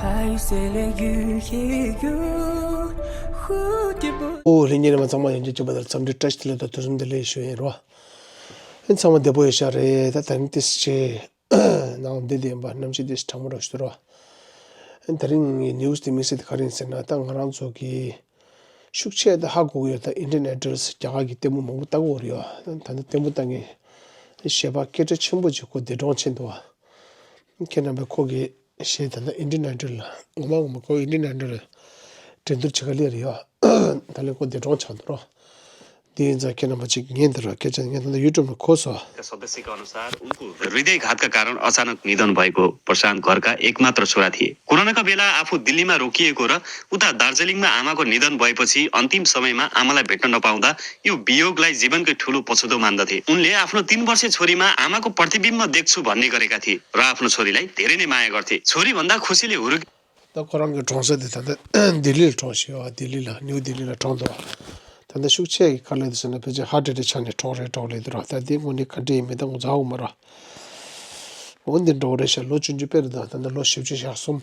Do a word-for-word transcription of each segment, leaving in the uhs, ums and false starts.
ཨོ་ལྷན་རྒྱས་རྣམ་པ་ཚང་མ་ཡོང་རྒྱུ་བྱེད་པ་དང་འཚམས་འདྲི་བཀྲ་ཤིས་བདེ་ལེགས་དང་ཐུགས་རྗེ་ཆེ་ལེགས་ཞུ་ཡིན་རོ། ཨེ་ཚང་མ་བདེ་པོ་ཡོད་ཤག་རེད། ད་ད་རིང་ཏིས་ཆེ་ནང་འདི་དེ་ཡིན་པ་གནམ་གཤིས་ཏིས་གྲང་མོ་རོ་ཞུ་རོ། ཨེ་ད་རིང་གི་ནིའུ་སི་དེ་དམིགས་བསལ་དེ་ག་རེ་ཡིན་ཟེར་ན། ད་ང་རང་ཚོ་གི་ཤུགས་ཆེ་ད་ཧ་གོ་གི་ཡོད། ད་ཨིན་ཌི་ཡན་ཨའི་ཌལ་རྒྱ་གར་གི་ལྟད་མོ་མང་པོ་ལྟ་གི་ཡོད་རེད་ཡ། ད་ད་ལྟ་ལྟད་མོ་ལྟ་མཁན་གཞས་པ་སྐད་གྲགས་ཆེན་པོ་ཅིག་ཁོ་འདས་གྲོངས་ཕྱིན་འདུག་བ། ཁྱེད་རྣམ་པས་ཁོ་གི་གཞས་ད་ལྟ་ཨིན་ཌི་ཡན་ཨའི་ཌལ་ལ་ངོ་མ་ངོ་མ་ཁོ་ཨིན་ཌི་ཡན་ཨའི་ཌལ་ལ་འགྲན་བསྡུར་བྱེད་ག་སླེབས་རེད་ཡ། ད་ལན་ཁོ་འདས་གྲོངས་ཆགས་འདུག་རོ། དེ་ཡིན་ཙང་ཁྱེད་རྣམ་པ་ཅིག་ཉན་དེ་ར་སྐད་ཆ་ཉན། ད་ལྟ་ཡུ་ཊུབ་ནང་ཁོ་སོ། के सदस्यका अनुसार उनको हृदयघातका कारण अचानक निधन भएको प्रशान्त घरका एकमात्र छोरा थिए। कोरोनाका बेला आफू दिल्लीमा रोकिएको र उता दार्जिलिङमा आमाको निधन भएपछि अन्तिम समयमा आमालाई भेट्न नपाउँदा यो वियोगलाई जीवनकै ठूलो पछुतो मान्दथे। उनले आफ्नो तीन वर्षे छोरीमा आमाको प्रतिबिम्ब देख्छु भन्ने गरेका थिए र आफ्नो छोरीलाई धेरै नै माया गर्थे। छोरीभन्दा खुसीले हुरु ད་ཁོ་རང་གི་གྲོངས་ས་དེ་ད་ལྟ་ལྡི་ལི་ལ་གྲོངས་ཤག་ཡོད། ལྡི་ལི་ལ་ནིའུ་ལྡི་ལི་ལ་གྲོངས་འདུག་ད་ལྟ་ཤུགས་ཆེ་གི་ག་རེ་ལབ་ཟེར་ན། ཕལ་ཆེར་ཧར་ཊི་ཨེ་ཊེག་ཆགས་ནས་གྲོངས་རེད་གྲོངས་ལབ་འདུག་ར། ད་དེ་དངོས་གནས་ག་འདྲ་ཡིན་མིན་ད་ངོ་ཚ་ཧ་གོ་མ་ར། འོ་འདི་འདྲ་བོ་རེད་ཤག་ལོ་ཆུང་ཆུང་དཔེ་རེད། ད་ད་ལྟ་ལོ་བཞི་བཅུ་ཞེ་གསུམ།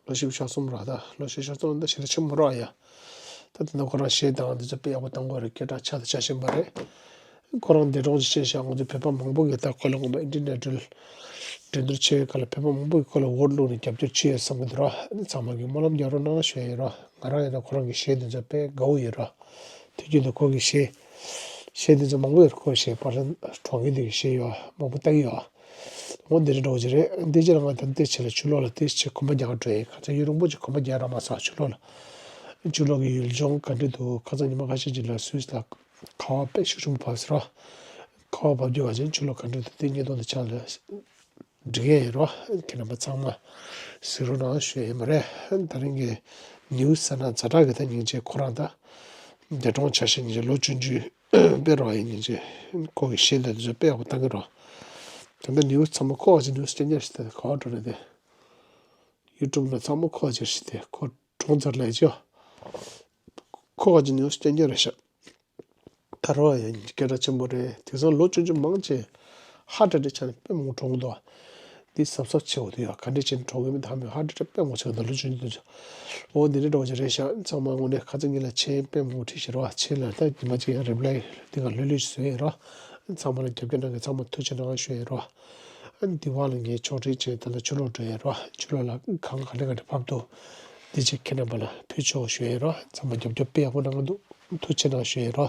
ལོ་བཞི་བཅུ་ཞེ་གསུམ་ར། ད་ལོ་བཞི་བཅུ་ཞེ་གསུམ་ད་ཞེ་དྲག་ཆེན་པོ་ར་ཡ། ད་ད་ལྟ་ཁོ་རང་གཞས་དང་འདི་ཚོ་དཔེ་ཡག་པོ་གཏོང་གི་ཡོད་རེད། སྐད་གྲགས་ཆགས་དང་ཆགས་བཞིན་པ་རེད། ཁོ་རང་འདས་གྲོངས་ཅིག་ཕྱིན་ཤག་ང་ཚོ་བོད་པ་མང་པོ་གིས་ད་ཁོ་ལ་ངོ་མ་ཨིན་ཊར་ནེ་ཤ་ནལ་འགྲན་བསྡུར་ཆེ་བའི་སྐབས་ལ་བོད་པ་མང་པོ་གིས་ཁོ་ལ་འོ་ཊི་བླུགས་ནས་རྒྱབ་སྐྱོར་བྱེད་ཡོད་བསམ་གྱི་འདུག་ར། ཨ་ནི་ཚང་མ་གིས་སྨོན་ལམ་རྒྱག་རོགས་གནང་ཞུ་ཡ་ཡིན་ར། ང་རང་ཡིན་ན་ཁོ་རང་གི་གཞས་འདི་ཚོ་དཔེ་དགའ་བོ་ཡོད་ར། དུས་རྒྱུན་དུ་ཁོ་གི་གཞས་གཞས་འདི་ཚོ་མང་པོ་ཡོད་ར། ཁོ་གི་གཞས་པར་གྲོང་ཁྱེར་འདི་གི་གཞས་ཡོད་མང་པོ་ལྟ་གི་ཡོད། འོ་འདི་འདྲ་འདྲ་བོ་ཅིག་རེད། འདི་ཕྱིར་ང་ད་ལྟའི་ཆེད་ལ་ཕྱི་ལོགས་ལ་ཏོག་ཙམ་གོམ་པ་རྒྱག་ག་འགྲོ་ཡིན། ཁ་སང་ཡུན་རིང་པོ་ཅིག་གོམ་པ་རྒྱག་རག་མ་སོང་ཕྱི་ལོགས་ལ། ཕྱི་ལོགས་ཀྱི་ཡུལ་ལྗོངས་ག་འདྲ་འདུག་ཁ་སང་ཉི་མ་ཁ་ཤས་ཅིག་ལ་སུད་སི་ལ་ཁ་བ་དཔེ་ཤུགས་ཆེན་པོ་བབས་ཟེར་རོ། ཁ་བ་བབས་རྒྱུ་ག་ཅན་ཕྱི་ལོགས་ག་འདྲ་འདུག་དེ་བརྙན་ཐུང་དེ་ཆ་ལ་འགྲིག་ཡས་ཡིན་རོ། ཁྱེད་རྣམ་པ་ཚང་མ་གཟིགས་རོགས་གནང་ཞུ་ཡས་ཡིན་པ་རེད། ད་རིང་གི་ནིའུ་སི་ཟེར་ན་ཛ་དྲག་གི་ད་སྙིང་རྗེ། ཁོ་རང་ད་འདས་གྲོངས་ཆ་ཤས་སྙིང་རྗེ། ལོ་ཆུང་ཆུང་དཔེ་རོ་ཡིན་སྙིང་རྗེ། ཁོ་གི་གཞས་ལ་དེ་ཚོ་དཔེ་ཡག་པོ་བཏང་གི་རོ། ད་ལྟ་ནིའུ་སི་ཚང་མ་ཁོ་ག་ཅི་ནིའུ་སི་སྐྱོན་རྒྱག་ཞིག་ད་ག་བ་འགྲོ་རེད་དེ། ཡུ་ཊུབ་ནང་ཚང་མ་ཁོ་ག་ཅི་ཞིག་དེ་ཁོ་གྲོངས་ཚར་ལབ་ཅོ། ཁོ་ག་ཅི་ནིའུ་སི་སྐྱོན་རྒྱག་རེད་ཤག་ད་རོ་ཡ་སྐད་གྲགས་ཆེན་པོ་རེད། དེང་སང་ལོ་ཆུང་ཆུང་མང་ཆེ་ཧར་ཊི་ཨེ་ཊེག་ཆགས་ནས་དཔེ་མང་པོ་གྲོངས་འདུག་འདི་གཟབ་གཟབ་བྱེད་དགོས་འདུག་ཡ། ག་འདྲས་བྱས་ནས་གྲོངས་ཀྱི་མིན་ད་མི་ཧར་ཊི་ཨེ་ཊེག་དཔེ་མང་པོ་ཆགས་འདུག་ལོ་ཆུང་ཆུང་དུ། འོ་འདི་འདྲས་འདྲ་བོ་ཅིག་རེད་ཤག་ཚང་མ་དངོས་གནས་ཁ་སང་ཉིན་ལ་མཆན་དཔེ་མང་པོ་བྲིས་ཤག་རོ། མཆན་ལ་ད་ཉི་མ་གཅིག་ཡང་རི་པ་ལའི་འདི་ག་ལྷོད་ལྷོད་ཅིག་བཟོས་ཡིན་རོ། ཚང་མ་ལ་རྒྱབ་སྐྱོར་གནང་མཁན་ཚང་མ་ཐུགས་རྗེ་གནང་ཞུ་ཡིན་རོ། ཨ་ནི་འདི་བར་ལ་ངས་ཕྱོགས་སྒྲིག་བྱས་ད་ལྟ་ཕྱི་ལོགས་འགྲོ་ཡིན་རོ། ཕྱི་ལོགས་ལ་གངས་ག་འདྲ་ག་འདྲ་བབས་འདུག་འདི་ཅིག་ཁྱེད་རྣམ་པ་ལ་ཕུལ་ཆོག་ཞུ་ཡིན་རོ། ཚང་མ་རྒྱབ་སྐྱོར་དཔེ་ཡག་པོ་གནང་གི་འདུག་ཐུགས་རྗེ་གནང་ཞུ་ཡིན་རོ།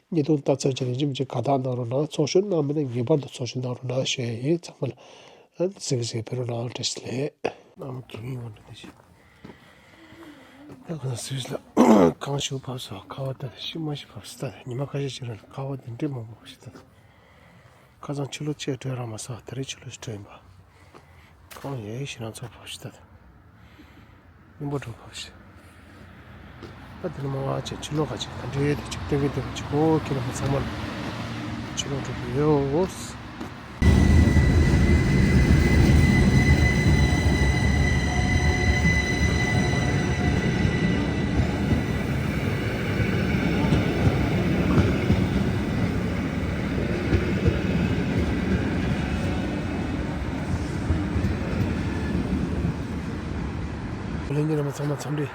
བརྙན་ཐུང་ལྟ་ཚར་རྗེས་ལ་ཡིན་གཅིག་མིན་གཅིག་དགའ་རྟགས་གནང་རོགས་གནང་། ཚོགས་ཞུགས་གནང་མེད་ན་ངེས་པར་དུ་ཚོགས་ཞུགས་གནང་རོགས་གནང་ཞུ་ཡ་ཡིན། ཚང་མ་ལ་ཨ་ནི་གཟིགས་གཟིགས་ཕེབས་རོགས་གནང་། བཀྲ་ཤིས་བདེ་ལེགས། ཨ་མ་གི་ངའི་ངོ་འདྲ་དེ་ཞིག་ད་ག་ན་སུད་སི་ལ་གངས་ཤུགས་བབས་སོང་། ཁ་བ་ད་ཤི་མ་ཤི་བབས་སོང་། ད་ཉི་མ་ཁ་ཤས་ཤིག་རིང་ལ་ཁ་བ་དེ་འདྲས་མང་པོ་བབས་ཤག་ད་ཁ་སང་ཕྱི་ལོགས་ཆེ་བྲོས་རག་མ་སོང་། དེ་རིང་ཕྱི་ལོགས་ཤིག་བྲོས་ཡིན་པ། གངས་ཡེ་ཤི་རང་ཚོ་བབས་ཤག་ད་རྙིང་པ་འགྲོ་བབས་ཤག་ད་དེ་ནས་མ་བ་ཆེ་ཕྱི་ལོགས་ག་ཅིག་ག་འདྲས་དེ་ཅིག་སྟོན་གི་འདུག་ཅིག་ཨོ་ཁྱེད་རྣམ་པ་ཚང་མ་ལ་ཕྱི་ལོགས་འགྲོ་གི་ཡོད། ལྷན་རྒྱས་རྣམ་པ་ཚང་མ་འཚམས་འདྲི།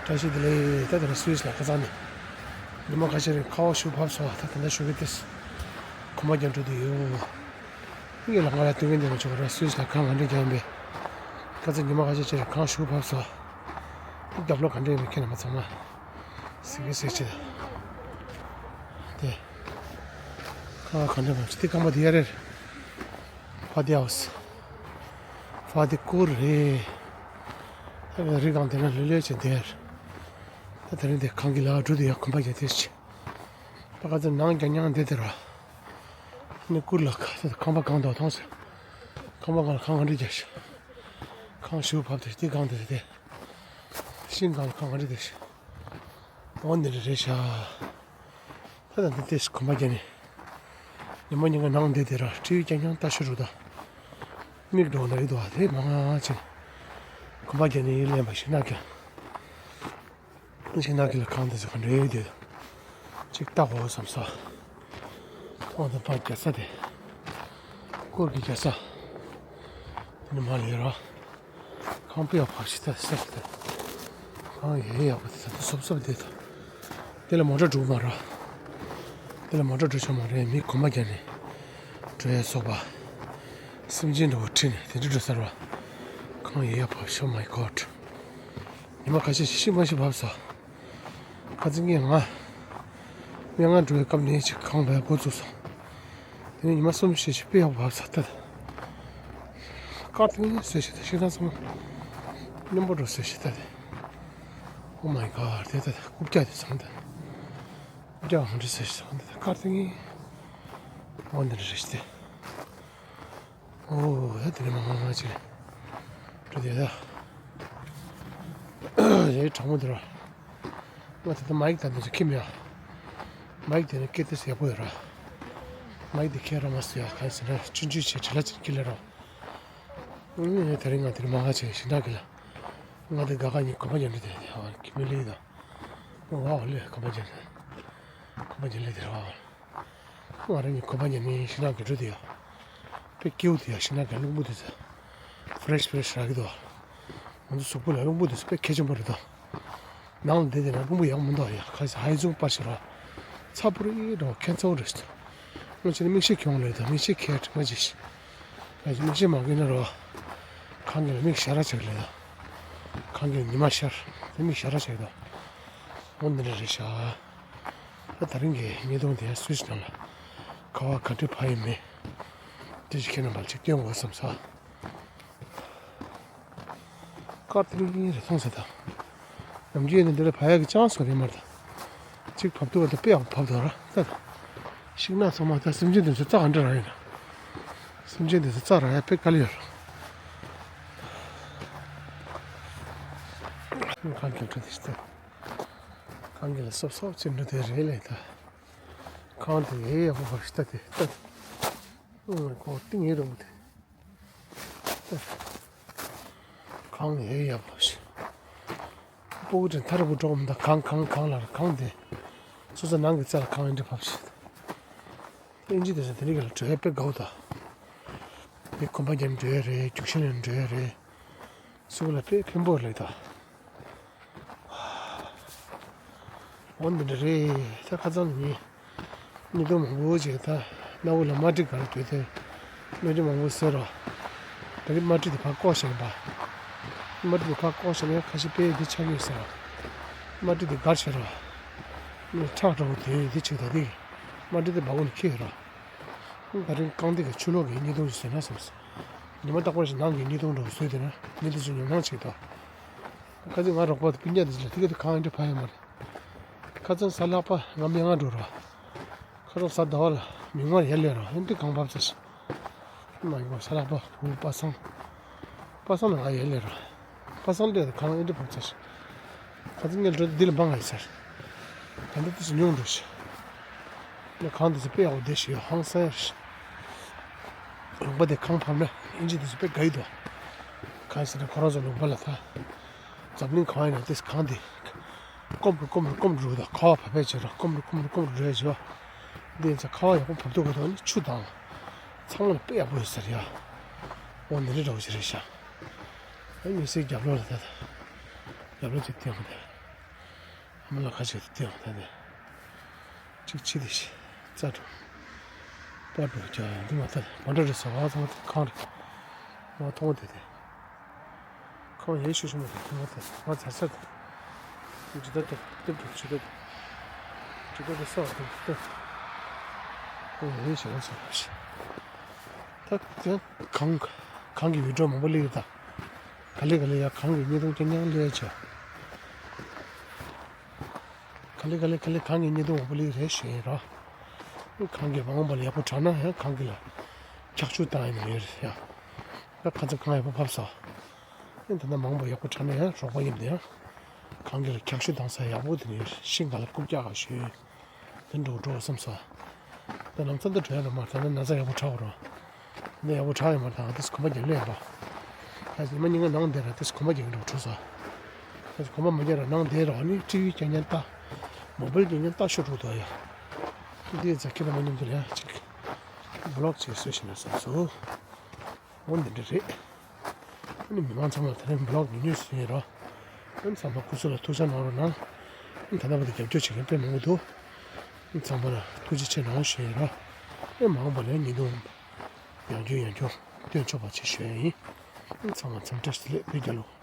བཀྲ་ཤིས་བདེ་ལེགས། ད་དེ་རིང་སུད་སི་ལ་ཁ་སང་ནས་ཉི་མ་ཁ་ཤས་རིང་ཁ་བ་ཤུགས་བབས་སོང་། ད་ད་ལྟ་ཞོགས་ཀས་ཏོག་ཙམ་གོམ་པ་རྒྱག་འགྲོ་དུས་ཡོད། ངས་ལ་ང་ལ་སྟོན་གིན་བསྡད་པ་ཆོག་ར། སུད་སི་ལ་གངས་ག་འདྲ་རྒྱག་ཡིན་པས། ཁ་སང་ཉི་མ་ཁ་ཤས་ཅིག་རིང་གངས་ཤུགས་བབས་སོང་། རྒྱབ་ལོགས་ག་འདྲ་ཡིན་པས་ཁྱེད་རྣམ་པ་ཚང་མ་གཟིགས་གི་གཟིགས་བྱེད། དེ་ཁ་བ་ག་འདྲ་བབས་ཅི། དེ་རྐང་པ་དེ་ཡ་རེད། ཕ་དེ་ཨའོ་སི། ཕ་དེ་ཀུར་རེད། ད་རི་སྒང་དེ་ན་ལྷོད་ལྷོད་བྱས་བསྡད། ད་དེ་རིང་དེ་གངས་ཀྱི་ལ་འགྲོ་དུས་ཡ་གོམ་པ་རྒྱག་དེ་ཞིག་ད་ག་ཚོད་ནང་རྒྱག་མྱངས་བསྡད་དེ་ར། ནི་ཀུར་ལ་ཁ་ཁང་པ་གང་དུ་མཐོང་ཟེར། ཁང་པ་གང་ལ་གངས་ག་འདྲ་རྒྱག་ཤག་གངས་ཤུགས་བབས་ཏེ་དེ་གངས་དེ་དེ། ཤིང་གང་ལ་གངས་ག་འདྲ་རྒྱག་ཤག་འོ་འདི་འདྲ་རེད་ཤག་ད་ད་འདི་ཏོག་ཙམ་གོམ་པ་རྒྱག་ནས། ཉི་མ་ཉིན་གང་ནང་བསྡད་དེ་ར་ཊི་ཝི་རྐྱང་རྐྱང་ལྟ་ཤོར་འགྲོ་ད། མིག་འགྲོ་འདྲ་ཡོད་དོ། དེ་མང་ཆེ་གོམ་པ་རྒྱག་ནས་ལེན་པ་ཞིག་ན་ཀྱང་། ཞིག་ན་ཀྱི་ལ་གང་དེ་ཚོ་ག་འདྲ་ཡོད་དེ། ཅིག་ལྟ་དགོས་བསམ་སོང་། ཁོང་དང་ཕར་རྒྱག་ས་དེ། སྐོར་གྱི་རྒྱག་ས། དེ་ནི་མ་ལས་ར། ཁང་པ་ཡག་པོ་ཞིག་ད་སེ་ད། ཁང་ཡག་ཡག་པོ་དེ་ད་སོབ་སོབ་དེ་ད། དེ་ལ་མོ་ཊ་འགྲོ་གི་མ་རེད། དེ་ལ་མོ་ཊ་འགྲོ་ཆོག་མ་རེད། མི་གོམ་པ་རྒྱག་ནས་འགྲོ་ཡ་སོགས་པ། སེམས་ཅན་འདྲ་བོ་ཁྲིད་ནས་དེ་འདྲ་འགྲོ་ས་རེད་བ། ཁང་ཡག་ཡག་པོ་ཞིག Oh my God། ཉི་མ་ཁ་ཤས་ཤིག་ཤི་མ་ཤི་བབས་སོ། ཁ་ཚིག་ངས་ང་། སྨན་ཁང་འགྲོ་བའི་སྐབས་ནས་ཅིག་ཁང་བའི་འགོ་བཙུགས་སོང་། དེ་ནས་ཉི་མ་གསུམ་བཞི་ཞིག་དཔེ་ཡག་པོ་བབས་ས་ལྟ། དཀར་ཏིང་ངེ་བཟོས་ཤིག་ད་ཤིང་ཐང་ཚང་མ། སྙོམས་པོ་འགྲོ་བཟོས་ཤིག་ད་དེ། Oh my God། དེ་ད་རྐུབ་བཀྱག་དེ་ཚང་ད། རྐུབ་བཀྱག་ཧོན་ཏི་བཟོས་ཤིག་ཚང་ད་དཀར་ཏིང་ངེ། འོ་འདི་འདྲ་རེད་ཤི་དེ། ཨོ་ད་དེ་ནས་མ་མ་མ་ཅིག་རེད། འགྲོ་དེ་ད། ཡའི་གྲང་མོ་དེ་ར། ང་ད་ལྟ་མའིག་ད་འདི་ཚོ་ཁྱིམ་ཡ། མའིག་དེ་ནས་སྐད་དེ་ཡག་པོ་ཡོད་ར། མའིག་དེ་ཁྱེད་རང་མ་སུ་ཡ་གང་ཟེར་ན་ཆུང་ཆུང་བྱས་བྲེལ་ལ་ཅིག་ཁྱི་ལེ་ར། ཨུ་ནི་དེ་རིང་ང་དེ་རིང་མ་ང་ཆེ་ཞིག་ན་གི་ལ། ང་དེ་དགའ་དགའ་ཉིད་གོམ་པ་ཉན་འགྲོ་དེ་ཨ་ཁྱི་མི་ལེ་ད། ཨོ་ཨོ་ལེ་གོམ་པ་ཉན། གོམ་པ་ཉན་ལེ་དེ་ར་ཨོ། ང་རང་གཉིས་གོམ་པ་ཉན་ནས་ཤིང་ནགས་དགེ་ཕྲུག་དེ་ཡ། དཔེ་སྐྱིད་པོ་དེ་ཡ་ཤིང་ནགས་དགེ་རླུང་བུ་དེ་ཚོ། ཕི་རེ་ཤི་ཕི་རེ་ཤི་རག་གི་འདུག་ང་ཚོ་གཟུགས་པོ་ལ་རླུང་བུ་དེ་ཚོ་དཔེ་གལ་ཆེན་པོ་རེད་དོ། ནང་ལ་བསྡད་དེ་ན་རླུང་བུ་ཡག་མི་འདུག་ཡ། ཁ་ཤས་ཧའི་ཛུང་པར་ཞིག་རོ། ཚ་པོ་རེད་རོ་ཁྱད་མཚར་རེད། སྔོན་ཆད་ནས་མིག་ཤེལ་གྱོང་ལས་དང་མིག་ཤེལ་ཁྱེར་དྲི་མ་བྱེད་ཤི། ཁ་ཤས་མིག་ཤེལ་མ་གྱོན་ན་རོ། གང་གི་ལ་མིག་ཞར་ར་ཆགས་ལས་དང་། གང་གི་ཉི་མ་ཤར་དེ་མིག་ཞར་ར་ཆགས་དང་། འོ་འདི་འདྲ་རེད་ཤག་ད་ད་རིང་གི་བརྙན་ཐུང་དེ་སུས་ནང་ལ་ཁ་བ་ག་འདྲ་བབས་ཡིན་མིན་དེ་ཞིག་ཁྱེད་རྣམ་པར་ཅིག་སྟོན་དགོས་བསམ་ས། དཀར་ཏིང་ཏིང་རེད་མཐོང་ས་དང་། ནམ་རྒྱུན་ནི་འདི་ལ་བབས་ཡག་གི་ཅང་སོ་རེད་མ་རེད། ཅིག་བབས་ཐུབ་པ་དང་དཔེ་ཡག་བབས་འདུག་ར་ད། ཤིང་ནགས་ཚང་མ་ད་སེམས་ཅན་དེ་ཚོ་རྩྭ་ག་འདྲ་རག་ཡིན་ན། སེམས་ཅན་དེ་ཚོ་རྩྭ་རག་ཡ་དཔེ་དཀའ་ལས་ཡོད་ར། ཁང་གི་འགྲོ་དེ་ཤི་ད། ཁང་གི་ལ་སོབ་སོབ་ཅིག་འགྲོ་དེ་རེད་ལས་ད། ཁང་དེ་ཡེ་ཡག་པོ་བབས་ཤི་ད་དེ་ད། ཨུ་ཁོ་ཏིང་ཡེ་རུ་དེ། ད། ཁང་ཡེ་ཡག་པོ་ཤི། སྤུ་གུ་དེ་ཐར་བུ་འགྲོ་མི་ད་གང་གང་གང་ལ་གང་དེ། སོ་སོ་ནང་གི་རྩ་ལ་གང་ཡིན་དེ་བབས་ཤི། ཨིན་ཇི་དེ་ཚོ་དེ་རིང་གི་ལ་འགྲོ་ཡ་དཔེ་དགའ་བོ་ད། མི་གོམ་པ་རྒྱབ་འགྲོ་ཡ་རེད། རྒྱུག་ཤིང་ལ་འགྲོ་ཡ་རེད། སུ་ལ་དཔེ་ཕན་པོ་ལེགས་ད། འོ་འདི་འདྲ་རེད། ད་ཁ་སང་ནས་བརྙན་ཐུང་མང་པོ་ཅིག་ད་སྣ་བུག་ལ་དམར་དྲི་ག་རེ་དོད་དེ་སྣོད་དྲི་མང་པོ་ཟེར་རོ། ད་རེས་དམར་དྲི་དེ་ཕར་བཀོག་བཞག་པ། དམར་དྲི་དེ་ཕར་བཀོག་བཞག་ན་ཁ་ཤས་དཔེ་འདི་ཆགས་ཡོད་ཟེར་རོ། དམར་དྲི་དེ་གར་བྱེད་རོ། ཁྲག་འདྲ་བོ་དེ་འདི་ཅིག་ད་དེ་དམར་དྲི་དེ་སྦ་ཁུག་ནས་འཁྱེར་རོ། ད་རིང་རྐང་སྟེགས་ཀྱི་ཆུ་ལོག་གི་བརྙན་ཐུང་ཞིག་བཟོས་ན་བསམས། ཉི་མ་རྟག་པར་ཞིག་ནང་གི་བརྙན་ཐུང་འདྲ་བོ་བཟོས་བསྡད་ན་མི་འདི་ཚོས་ཉོབ་སྣང་བྱེད་དོ། ཁ་སང་ང་རོགས་པ་དང་སྤུན་ཀྱག་འདི་ཚོ་ལ་དེ་ག་དུས་གང་ཡིན་འདྲ་ཕ་ཡོད་མ་རེད། ཁ་སང་གཟའ་ལྷག་པ་ང་སྨན་ཁང་འགྲོ་རོགས། ཁ་སང་གཟའ་ཟླ་བ་ལ་མི་མངར་ཡར་སླེབས་རོགས། ཡིན་དུས་གང་བབས་ཚར་ཤག་མ་ཡིན་པ་གཟའ་ལྷག་པ་བུ་པ་སངས། པ་སངས་ལ་ང་ཡར་སླེབས་རོགས། པ་སངས་སླེབས་དུས་གང་ཡིན་འདྲ་བབས་ཚར་ཤག་ཁ་སང་ངས་འགྲོ་འདི་ལ་འབངས་ཡིན་ཚར། ད་ལྟ་དུས་སུ་ཉུང་འགྲོ་ཤག་ནས་ཁང་དེ་ཚོ་དཔེ་ཡག་པོ་བསྡད་ཤག་ཡོད་ཧང་སང་ཡ་རེད། ལུང་པ་དེ་ཁང་ཕབ་ན་ཨིན་ཇི་དེ་ཚོ་དཔེ་དགའ་ཡི་འདུག་གང་ཟེར་ན་ཁོ་རང་ཚོ་ལུང་པ་ལ་ད། འཛམ་གླིང་གང་ཡིན་ན་དེ་ཁང་དེ། ཀོམ་རུ་ཀོམ་རུ་ཀོམ་རུ་འགྲོ་གི་འདུག་ཁ་བ་བབས་པས་བྱེད་རོགས་ཀོམ་རུ་ཀོམ་རུ་ཀོམ་རུ་འགྲོ་ཡ་བྱེད་རོགས། འདི་ཡིན་ཙང་ཁ་བ་ཡག་པོ་བབས་ཐུབ་དགོས་འདུག་ནི་ཆུ་དང་། ཚང་མ་ལ་དཔེ་ཡག་པོ་ཡོད་ས་རེད་ཡ། འོ་འདི་འདྲ་འདྲ་བོ་ཞིག་རེད་ཤག་ཨ་མི་སེར་རྒྱབ་ལོགས་ལ་ད་ད། རྒྱབ་ལོགས་ཅིག་བསྟན་འོང་དེ། ཨ་མ་ལགས་ཁ་ཤས་དེ་བསྟན་འོང་ད་ནས། གཅིག་ཕྱི་དེ་ཤི། རྩ་འགྲོ། པར་འགྲོ་རྒྱ་འདི་མ་ལྟ་བ་འདྲ་རེད་ཟེར་བ་ཚང་མ་ཁང་རེད། ང་མཐོང་བ་དེ་དེ། ཁང་ཡེ་ཤུ་ཤུ་མ་དེ་ང་དེ་ང་ཚར་ཚར་དེ། ཇི་ལྟར་དེ་དེ་འགྲོ་ཇི་ལྟར་དེ། ཇི་ལྟར་དེ་ས་བ་དེ་དེ། ཁང་ཡེ་ཤུ་ལ་ཟེར་བ་ཤི། ད་དེ་གང་གང་གི་བི་ཌིའོ་མང་པོ་སླེབས་ཡོད་ད། ག་ལེ་ག་ལེ་ཡ་གང་གི་བརྙན་ཐུང་རྐྱང་རྐྱང་སླེབས་ཡ་ཆོག་ག་ལེ་ག་ལེ་ག་ལེ་གང་གི་བརྙན་ཐུང་མང་པོ་སླེབས་རེད་ཞུ་ཡིན་རོ། གང་གི་མ་འོངས་པ་ལ་ཡག་པོ་དྲག་ན་ཡང་གང་གི་ལ་ཁྱག་ཆུ་བཏང་ཡིན་ནི་ཡོད་རེད་ཡ། ད་ཁ་ཚ་གང་ཡག་པོ་ཕབ་སོ། ཨེ་ད་ལྟ་མ་འོངས་པ་ཡག་པོ་དྲག་ན་ཡང་རོགས་པ་ཡིན་ནི་ཡང་། གང་གི་ལ་ཁྱག་ཆུ་བཏང་ས་ཡག་པོ་དེ་ནི་ཡོད་རེད་ཤིང་ག་ལ་རྐུབ་བཀྱག་ག་ཞུ་ཡིན། དེ་འགྲོ་འགྲོ་བསམ་སོ། ད་ལམ་སང་ད་འགྲོ་ཡ་ར་མ་ད་ན་ན་ཚ་ཡག་པོ་དྲག་རོ། འདི་ཡག་པོ་དྲག་ཡོད་མ་རེད་ད་ང་ཏིས་གོམ་པ་རྒྱག་ལས་པ། ད་ཉི་མ་ཉིན་གང་ནང་བསྡད་ར་ཏིས་གོམ་པ་རྒྱག་འགྲོ་འགྲོ་ས། ད་གོམ་པ་མ་རྒྱག་ར་ནང་བསྡད་ར་ནི་ཊི་ཝི་རྐྱང་རྐྱང་ལྟ། མོ་བལ་རྐྱང་རྐྱང་ལྟ་ཤོར་འགྲོ་འདུག་ཡ། འདི་ཡ་ཛ་ཁི་ད་མ་ཉམས་དུ་ལ་ཡ་ཅིག་བི་ལོག་ཅིག་བཟོས་ཤིག་ན་བསམ་སོང་། འོ་འདི་འདྲ་རེད། ནི་མི་མང་ཚང་མ་དེ་རིང་བི་ལོག་ཉོས་ཉོས་ཟིན་ཡིན་རོ། ཨ་ནི་ཚང་མ་སྐུ་གཟུགས་ལ་ཐུགས་ཅག་གནང་རོགས་གནང་། ཨ་ནི་ད་ལྟ་བར་དུ་རྒྱབ་སྐྱོར་བྱེད་མཁན་དཔེ་མང་པོ་འདུག་ཨ་ནི་ཚང་མ་ལ་ཐུགས་རྗེ་ཆེ་གནང་ཞུ་ཡིན་རོ། ཨ་ནི་མ་འོངས་པ་ལ་ཉིས་སྟོང་ཡང་བསྐྱར་ཡང་བསྐྱར་སྟོན་ཆོག་པ་ཅིག་ཞུ་ཡ་ཡིན། ཨ་ནི་ཚང་མ་འཚམས་འདྲི་བཀྲ་ཤིས་བདེ་ལེགས། བོད་རྒྱལ་ལོ།